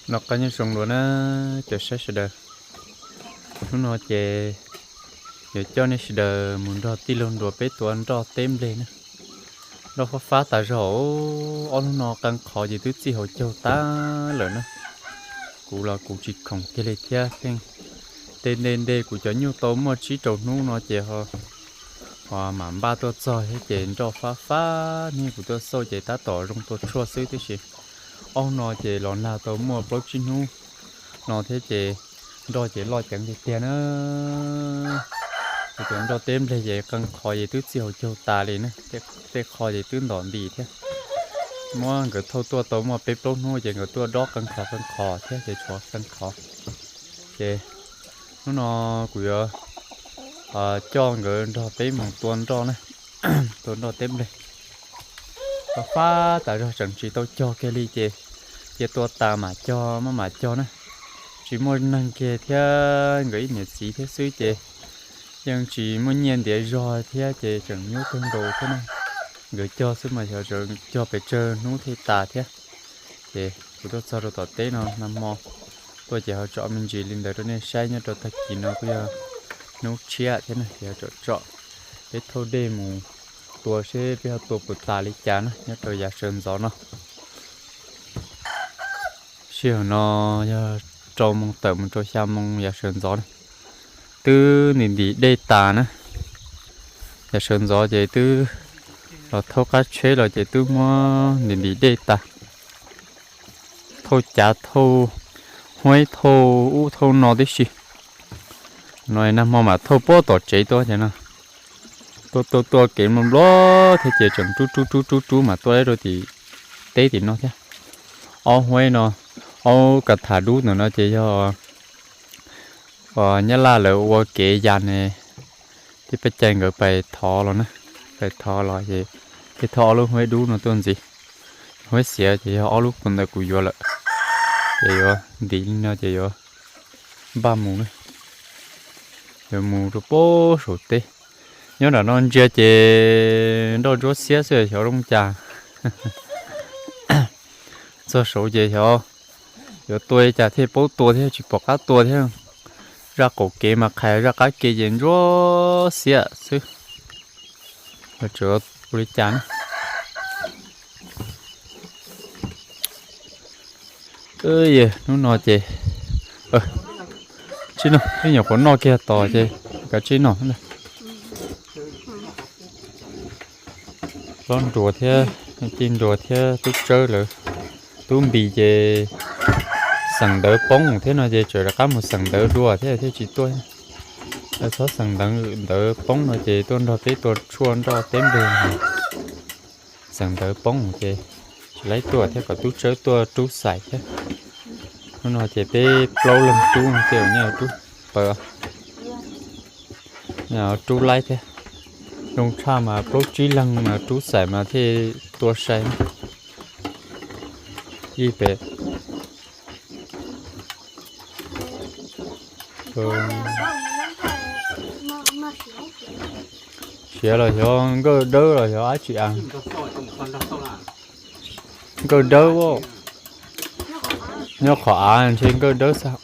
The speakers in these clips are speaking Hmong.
Noj qab nyob zoo dua na cov saib sawv daws. Hnub no ces yuav coj nej sawv daws mus nrog tij laug Nruas peb tua nroj teb nplej na. Nroj fab fab tas zog, ob hnub no qee qhov ces twb txij hauv caug tag lawm na. Kuv los kuv tsis khoom kiag li thiab, tej ntej ntej kuv cov nyuj tau muaj tsib rau hnub no ces ho mam npaj tuaj txog thiab ces nroj fab fab, niaj kuv tuaj xauj ces tab tom zoo tua tshuaj xwb tib si. Ob hnub no ces los nag tau muaj plaub tsib hnub no thiab ces nroj ces loj ceev tiag tiag na. Cov nroj teb nplej ces qee qhov ces twb txij hauv caug tas li na, tej qho ces twb ntom ntim thiab. Muab nkawd thauj tuaj tau muaj peb plaub hnub ces nkawd tuaj dob qee qhov qee qhov thiab ces tshuav qee qhov. Ces hnub no kuv yuav coj nkawd nrog peb mus tua nroj na, tua nroj teb nplej. Fab fab tas zog tseem tsis tau cog kiag li ces cia tua tas mam cog maj mam cog na. Tsis muaj neeg kiag thiab, nkawd ib niam txiv thiab xwb ces yeej tsis muaj nyiaj ntiav zog thiab ces tseem nyuaj kawg nkaus thiab na. Nkawd cog xwb mas xyov cog pes tsawg hnub thiaj tas thiab. Ces kuv tuaj txog rau tom teb no nag hmo tuaj ces ho tsom me ntsis li ntawd rau nej saib. Nyob rau tag kis no kuj yog hnub tshiab thiab na, ces ho tsom tsom peb thauj dej mus tua seb peb ho tua puas tas li cas na nyob rau yav sawv ntxov no. Sij hawm no yog rau moos tawm mus rau xya moos yav sawv ntxov na, twb ntim ntim dej tas na. Yav sawv ntxov ces twb los thauj qab tsheb los ces twb muab ntim ntim dej tas, thauj cav thauj huab thauj ub thauj no tib si. No nag hmo mam thauj puag tom tsev tuaj ces no, tuaj tuaj tuaj kev nplo nplo thiab ces tseem rub rub rub rub rub mas tuaj rau tim teb tim no thiab. Ob huab no, ob kav tham dub ntawm no ces yog Nyab Laj lawv ua kev ya ne, thiab peb caij nkawd pais thov los na, pais thov los ces thiaj thauj ob lub huab dub no tuaj ntxiv. Huab xiav ces yog ob lub puag ntawd kuv yuav lawm, ces yuav ntim li no ces yuav npaj mus na, yuav mus rau puag saum teb. Nyob nram no ntsia ces nroj ntsuab xiab xwb xyov zoo cas. Txog saud ces xyov yuav tua li cas thiaj paub tua thiab tsis pom qab tua thiab. Zaj qaum kev mas qhais zaj qab kev ces ntsuab xiab xwb, tsuas ua li cas na. Hnub no ces tsib no, ib nyuam qhuav noj kiag tos ces kav tsib no. Hlob Nruas thiab tij Nruas thiab tub Tsawb lawv, tub Npis ces xeem ntawv poob thiab no ces tseem rov qab mus xeem ntawv dua thiab thiaj tsis tuaj. Txhob xeem ntawv, ntawv poob no ces tuaj nrog peb tua tshuaj nroj teb nplej. Xeem ntawv poob ces tsis laib tuaj thiab kom tub Tsawb tuaj rub xais thiab. Hnub no ces peb plaub leeg rub no tej zaum nyaj rub pawg, rub laib thiab. Zoo tshaj mas plaub tsib leeg mas rub xais mas thiaj tua sai. Ib pem siav los xyov nkawj dawb los xyov dab tsi a. Nkawj dawb, nyob qhov av ntshe nkawj dawb xwb.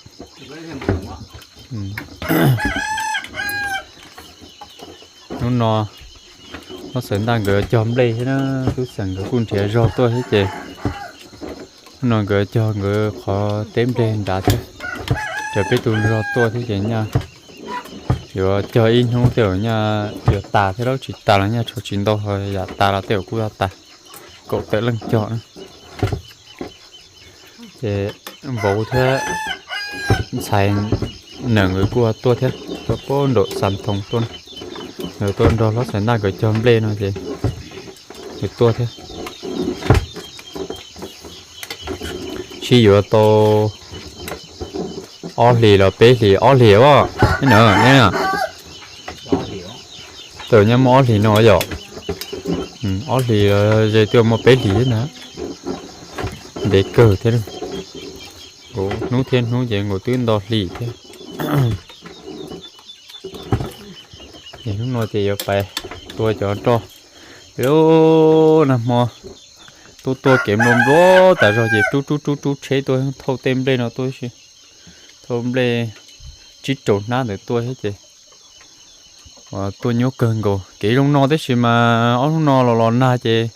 Hnub no, no xav ntaj nkawd cog nplej thiab na, tub xeem nkawd kuj nrhiav zog tuaj thiab ces hnub no nkawd cog nkawd qhov teb nplej nrad thiab. Ces peb tus zog tuaj thiab ces nyaj yuav cog ib hnub tej zaum nyaj yuav tas thiab, lawv tsis tas los nyaj tshuav tsis ntau, yam tas los tej zaum kuj yog tas, kaum tawm leej cog na. Ces vauv thiab ntxhais Nees nkawd kuj tuaj thiab, tuaj puag nraum Xam Thoos tuaj na. Nkawd tuaj nrog hlob Xais Ntaj nkawd cog nplej no ces nkawd tuaj thiab. Sib yuav tau ob hlis los peb hlis, ob hlis os. Tawm nyaj muaj ob hlis no yom. Ob hlis los ze twb muaj peb hlis thiab na. Ntev kawg thiab. Hnub thiab hnub ces nkaus twb nto hlis thiab. Es hnub no ces yuav pais tua cov nroj. Lub nag hmo tuaj tuaj kev nplua nplua tas zog ces rub rub rub rub tsheb tuaj thauj tej nplej no tuaj si, thauj nplej tsib rau hnab ntawd tuaj thiab ces tuaj nyuaj kawg nkaus. Kev zoo no tab sis mas ob hnub no los los nag ces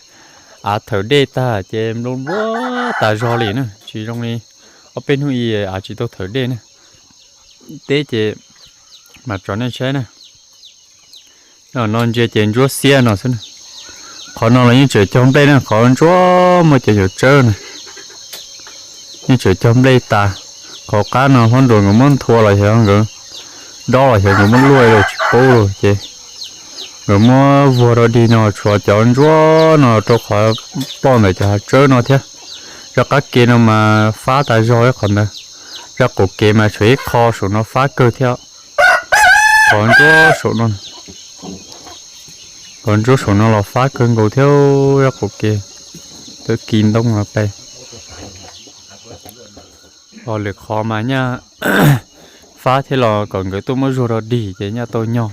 av thawm dej tag ces nplua nplua tas zog li na, tsis zoo li ob peb hnub i av tsis tau thawm dej na. Teb ces mam tso nej saib na. No ntsia ces ntsuab xiab no xwb na. Qhov no los yeej tseem cog nplej na, qhov ntsuab muaj cov xyom tsawb na, yeej tseem cog nplej tas. Qhov qab no hlob nruas nkawd muab nthua los xyov nkawd dob los xyov nkawd muab luaj los tsis paub los ces nkawd muab vuag rau dig no tshuav cov ntsuab no rau qhov ploj ntawm cov hav tsawb no thiab. Zaj qab ke no mas fab tas zog ib qhov ntawd, zaj qaum kev mas tshuav ib qho saum no fab kawg thiab. Qhov ntsuab saum no, qhov ntsuab saum no los fab kawg nkaus thiab, zaj qaum kev twb kis ntoo los pes. Ho lwm qhov mas nyaj fab thiab los kom nkawd tuaj muab zuag rau dig ces nyaj tau nyog.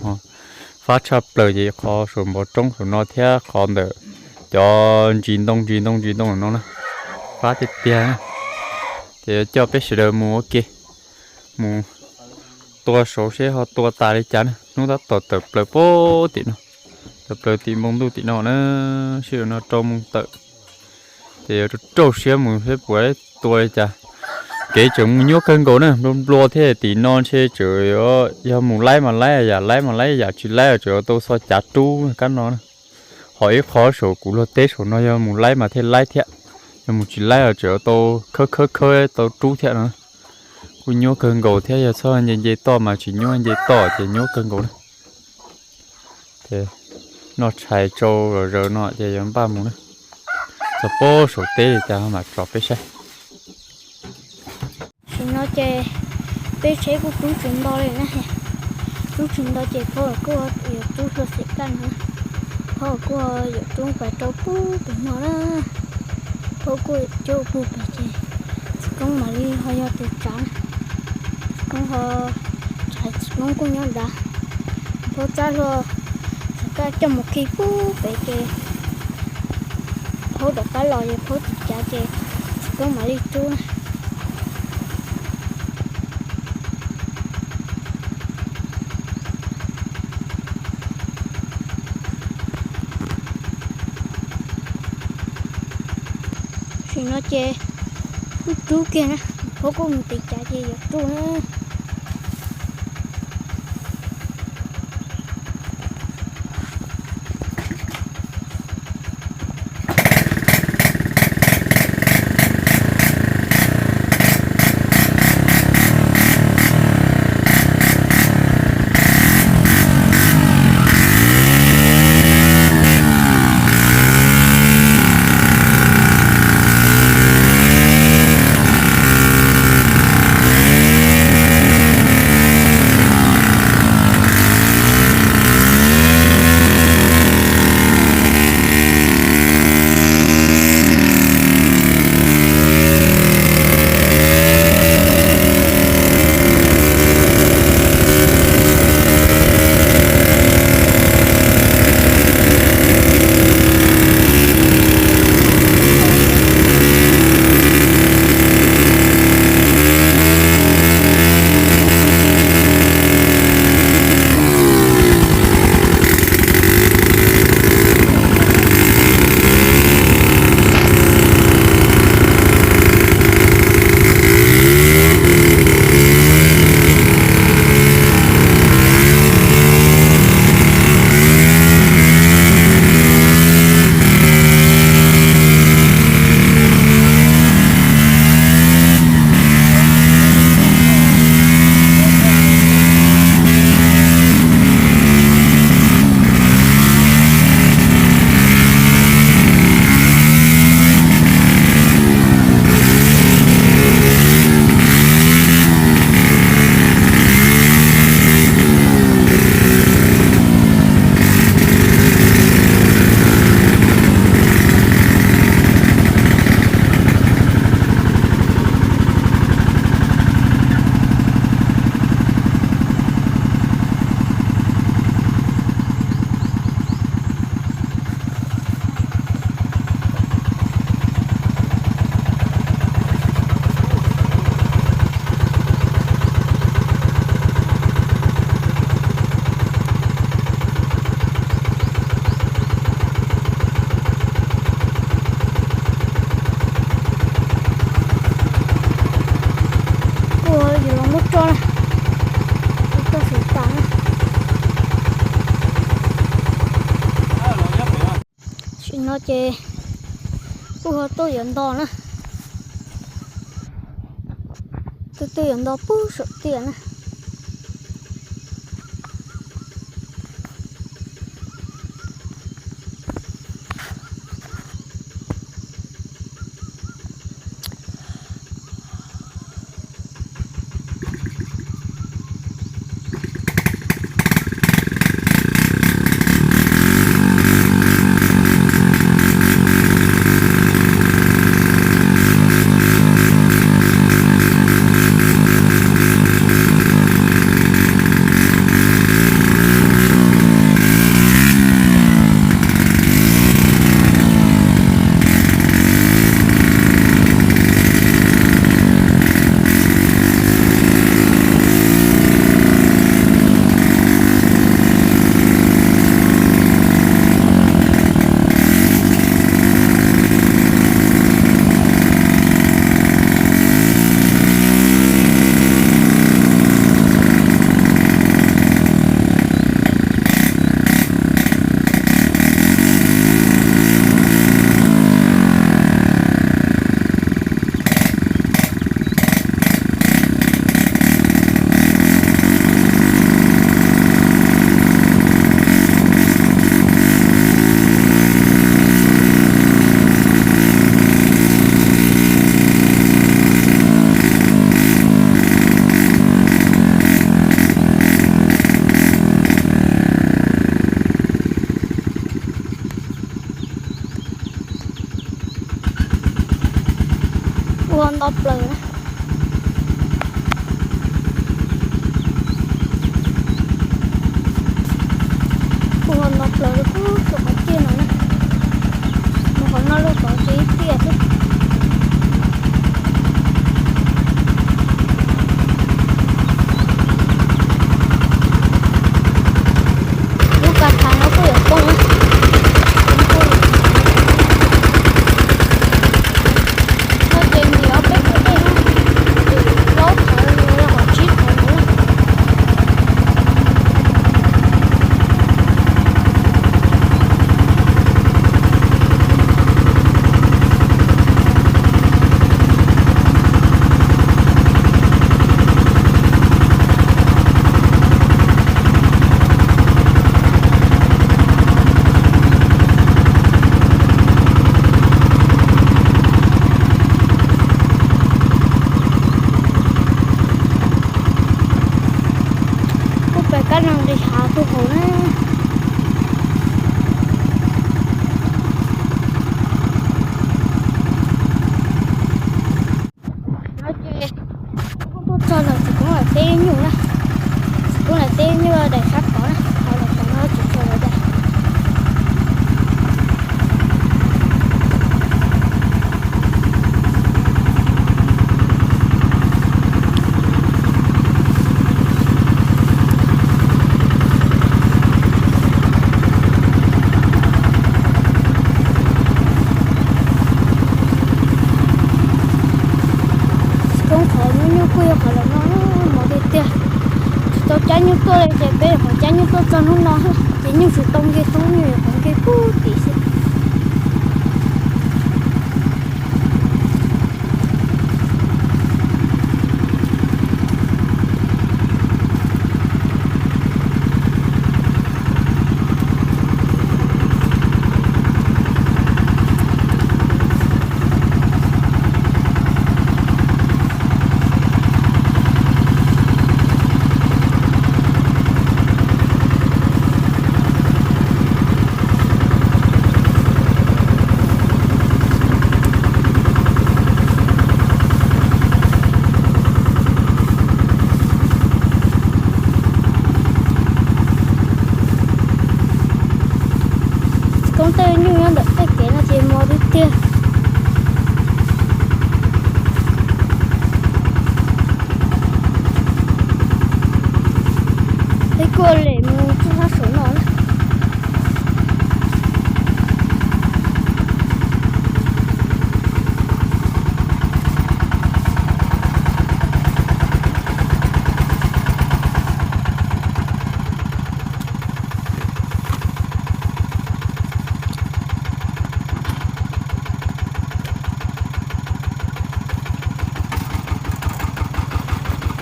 Fab tshaj plaws ces qhov saum npov roob saum no thiab qhov ntawm cov ntsis ntoo ntsis ntoo ntsis ntoo no na, fab tiag tiag. Ces yuav coj peb sawv daws mus ua ke, mus tua saud seb ho tua tas li cas na. Hnub tab tom tawm plaws pem tim no, tawm plaws tim npoo ntuj tim no na, sij hawm no rau moo tawm. Ces yuav rau siab mus seb puas tua li cas. Kev tseem mus nyuaj kawg nkaus na, nplua nplua thiab tim no ntshe tseem yog mus laib mas laib yam, laib mas laib yam, tsis laib tseem yuav tau xo cav rub kab no na. Ho ib qho saum kuv luag teb saum no yog mus laib mas thiaj laib thiab, yog mus tsis laib los tseem yuav tau khawb khawb khawb tau rub thiab no. Kuj nyuaj kawg nkaus thiab, yog txhob nce nce toj mas tsis nyuaj, nce toj ces nyuaj kawg nkaus na. Ces noj tshais tsau zom zaws no ces yuav npaj mus na. Txog pem saum teb li cas mam tso peb saib. Tam sim no ces peb tsheb kuj rub tsis nto li na. Rub tsis nto ces phob kuj yuav rub hlua xim kaj no, phob kuj yuav rub pas rau pub pem no na. Phob kuj coj pug pem ces txiv koob mam li ho yog tus tsav na. Txiv koob ho tsav, txiv koob kuj nyob nrad. Phob txab hlua xim kaj coj mus khi pub pem ces phob rov qab los ces phob tsis cav ces txiv koob mam li rub na. Tam sim no ces kuj rub kiag na, phob kuj mus tiv cav ces yuav rub na. No ces kuj ho tuaj yuav nto na. Twb tuaj yuav nto pub saum tiaj na. Ua nto plaws na. Ua nto plaws rau qhov tiaj no na. Mus qhov no lub tod ces ib tiaj xwb. Lub kav thav no kuj yuav poob na. No ces ntim ob peb qhov dej na, plaub qhov los yog qhov tsib qhov no na. Kuj pem kab no nqis hav tuaj hauv na. No ces kuj tuaj txog lawm txiv koob lawv teb nyuj na. Txiv koob lawv teb nyuj daim sab tod na, qhov lawv tod no tsis tshua lawv daim. Txiv koob qhov nyuj nyuj kuj yog qhov lawv noj mov tiag tiag. Tsis tau cab nyuj tuaj li ces peb yuav qhov cab nyuj tuaj txog hnub no, ces nyuj tsis tau nce tub, nyuj yuav qhov nce pub tim xwb.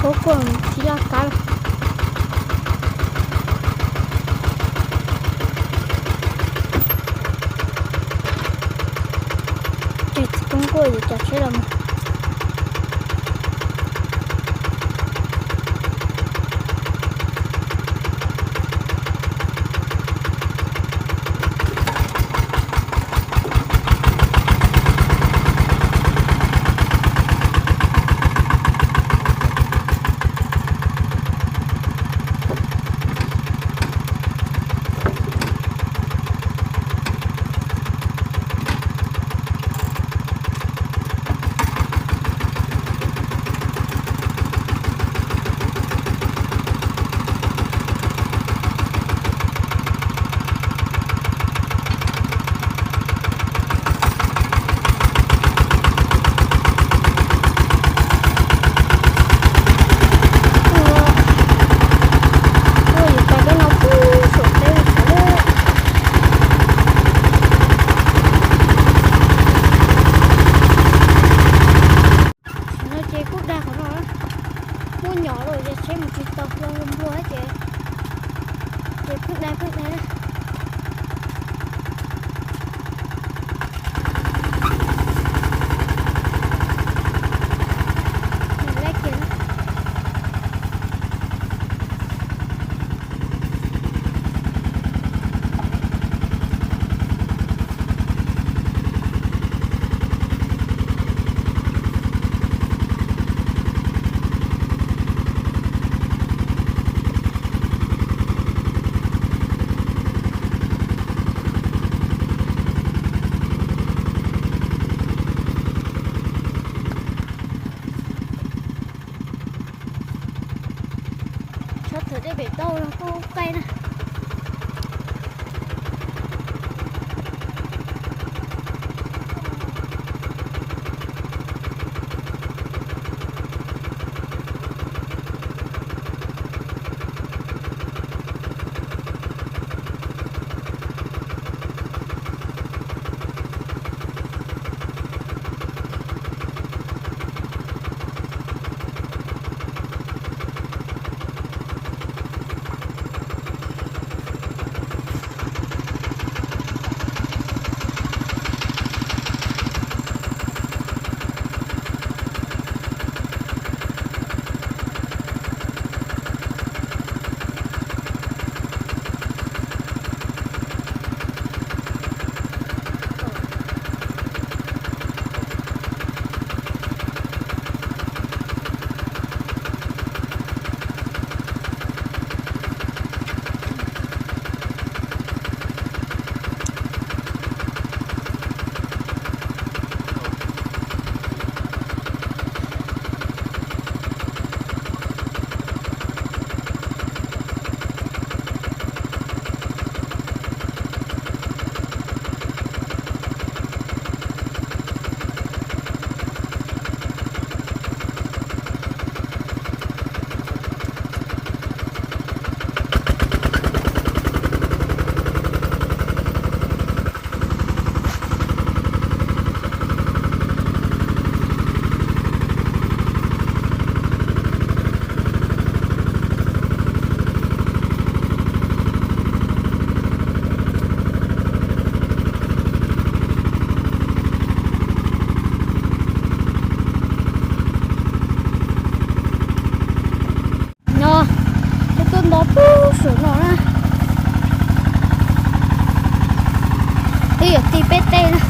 Kuv kuj tsis loj kab lawm. Ces txiv koob kuj yuav cov tsheb los mus. Ua, ua yus pas peb no puag saum teb li sawv. Tam no ces kuj dag qhov no, muaj nyom lawm ces tsheb mus tsis tau, los npua ces, ces pheej dag pheej dag. Tshaj tawm dej pem toj los kuj qaij na. No, peb tuaj ntov puag saum no na. Twb yuav ti peb teg na.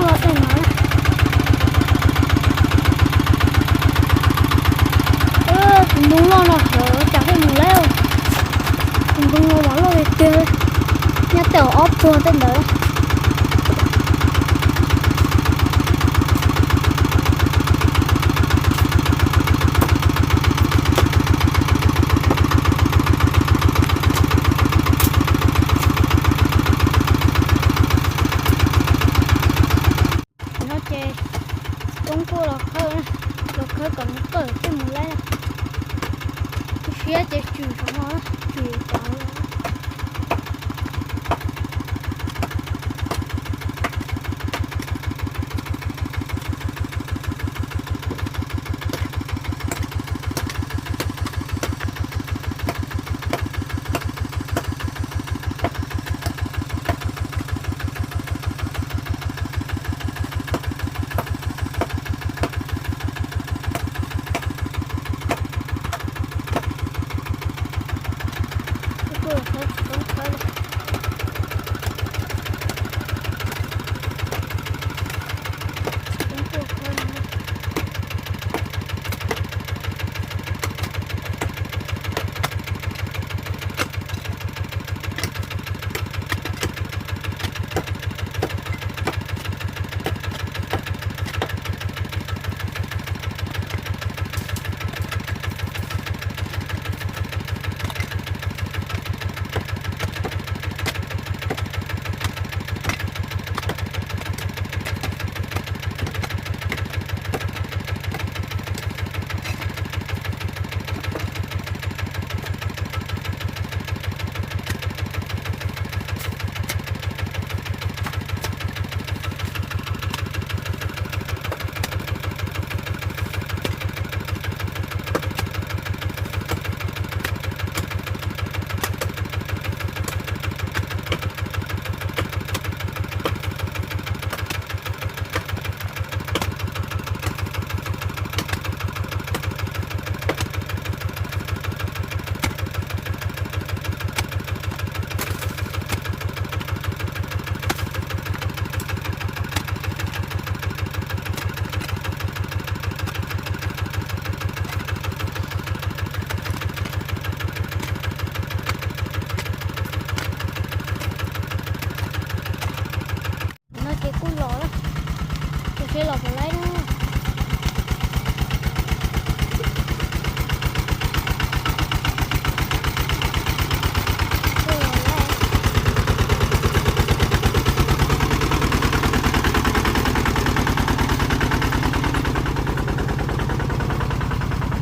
Tej no na. Tus ntoo loj no hov cas peb mus lawm. Tus ntoo no mas loj tiag tiag, nyob tej ob txog tej ntawd. No ces Toob kuj los khawb, los khawb kom nws qawj tej mus laib. Siab ces tswm saum no, tswm tod. No ces kuj los lawm, ces seb los puas laib na. Kuj los laib,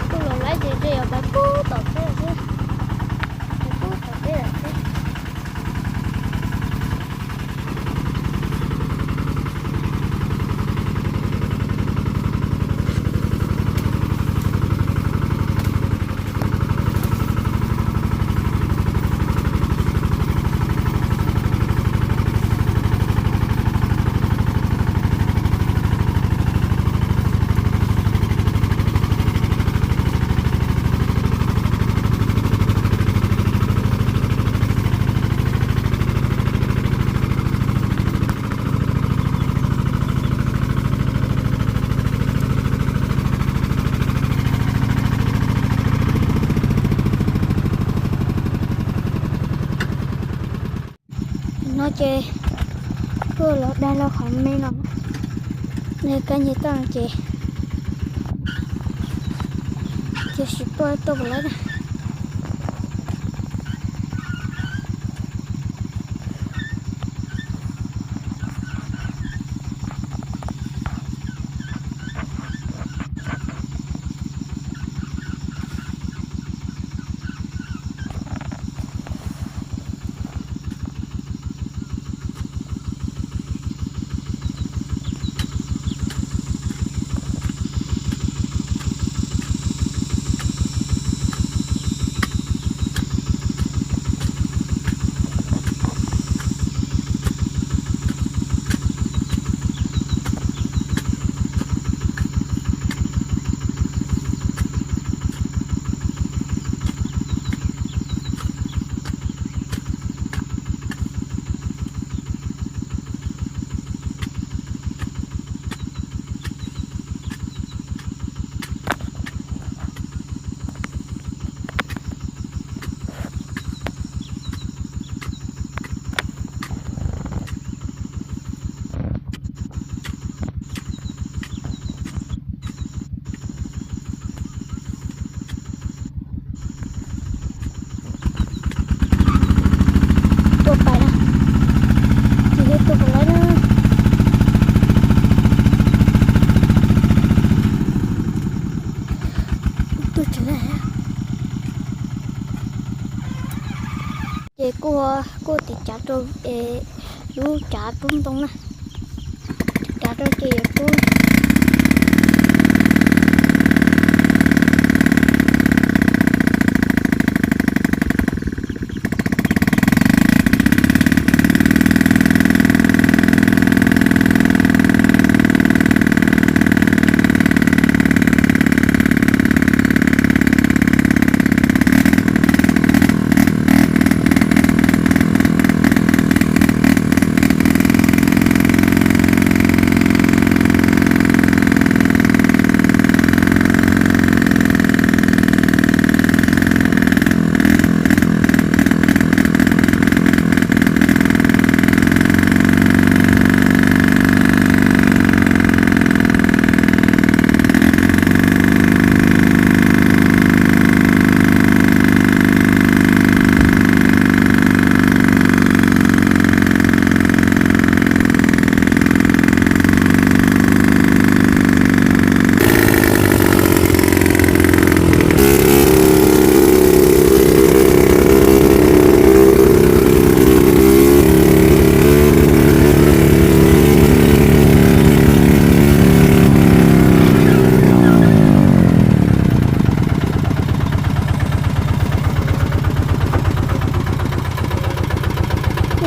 kuj los laib ces ntshe yuav pais pub tom teb lawm xwb, pub tom teb lawm xwb. No ces kuj los dag los qhov me no, nws kab nce toj no ces, ces sim tuaj tuaj puas laib na. Kuj tiv cav rau lub cav rub ntoo na, tiv cav rau ces yuav rub.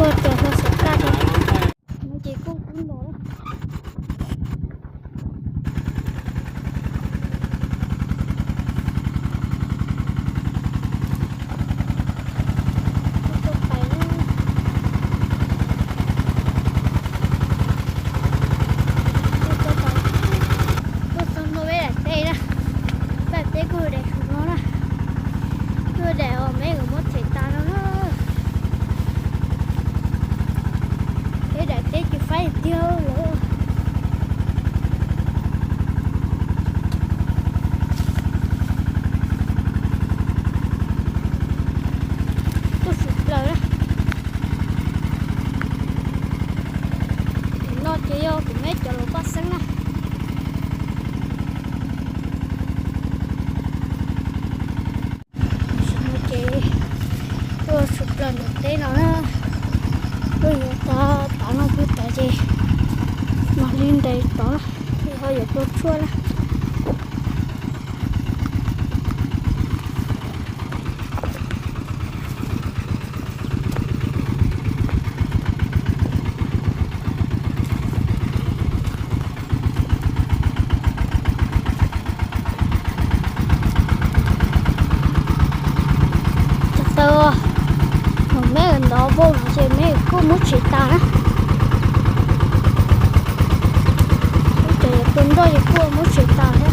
Ua cas ho xav kaj rau no ces kuj kub ntos lawm. Kuj tuaj pais na. Kuj tuaj pais, kuj txog ntua peb daim teb na. Peb daim teb kuj daim no na. Kuj daim uas meb muab tshem tas no na. Peb daim teb ces faib tiag lawm. Kuj suav plaws na. Tus no ces yog kuv meb cov laus paj xeeb na. Tam sim no ces tuaj suav plaws nram teb no na. Tuaj yuav tod, tod no pw tod ces mam li nres tod na, ho yuav tua tshuaj na. Cov taw, meb ntov vau no ces meb kuj muab tshem tas na. Ub, cov yuav tua nroj ces kuj muab tshem tas thiab.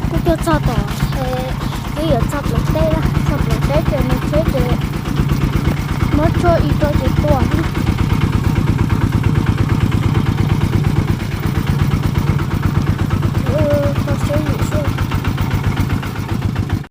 Kuj tuaj txog tom, twb yuav txog plawv teb na, txog plawv teb ces nws tsheb ces muab tshuaj i rau ces tua.